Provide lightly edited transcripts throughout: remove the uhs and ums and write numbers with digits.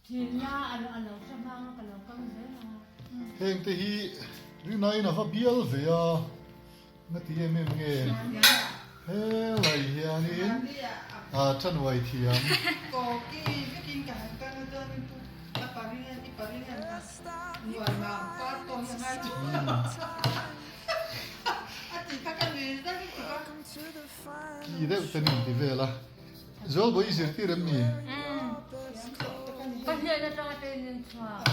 Heng te hi rinaiin a va bial ve a, na ti em em nge helai hianin a chanuai thiam. Ki deuh te nin ti vel a. Zualbawi i zirtir em ni? Ka hnen atanga tein in chhuak.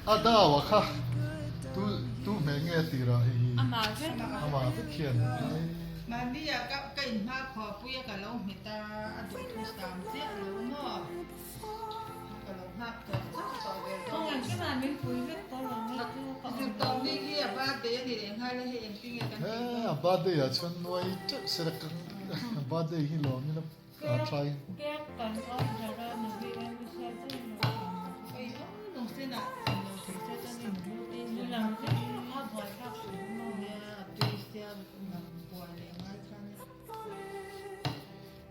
A dau a kha tu tu hmeh nge a tirah hei hi? Amah vek. Amah vek hian. Mahni ah ka inhma khuapui a ka lo nghet a, a duhthusam chiah lo maw? He a birthday ah chuan nuai teuh sela ka a birthday hi lawm ila a try.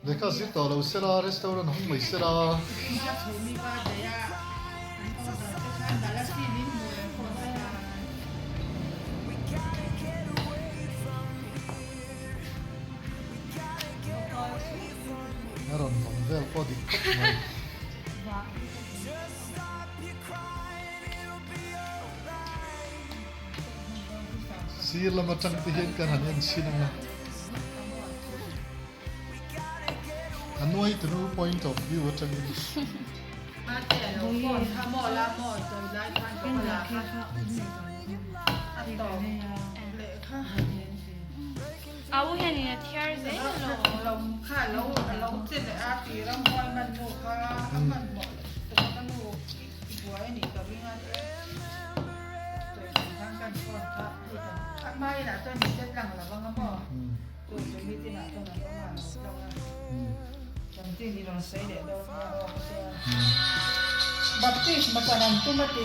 Lehkha zir tawh lo sela, restaurant hawng mai sela. A rawn vawng vel pawh dik khawp mai. Sir lam atang te hian kan han en chhin ang a. A nuai tunu point of view atangin. Baptisma chan an tum a ti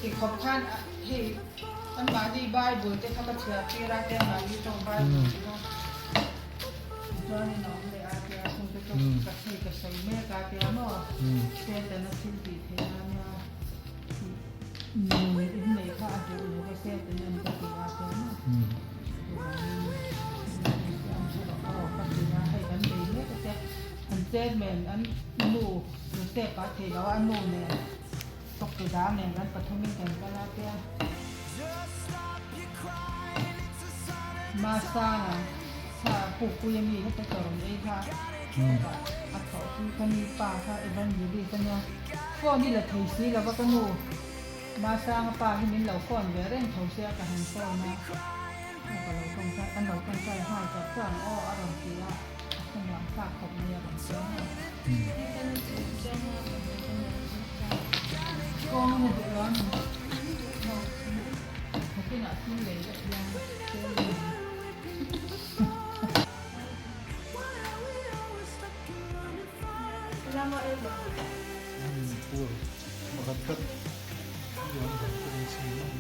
ti khawp khan hei anmahni Bible te kha ka chhiar tir a te anmahni tawng Bible te kha chuanin a awm leh a tia chung te chu ka hei ka sawi mek a tia maw Setana thil tih theih a nia nun inneih kha a duh lo va Setana ka ti a tia maw. Ka lo tawngtai kan lo tawngtai nghal char char ang aw a rawn ti a, a khawmuan thlak khawp mai a rawn ti a. Kawng na duh lo a ni. Nakinah thil lei vek hian tlem a ni. Pur pakhat khat lian dang te min chhim a ni.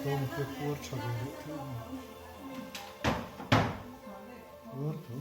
Tawng te puar tha ve leh theuh mai. Puar tho.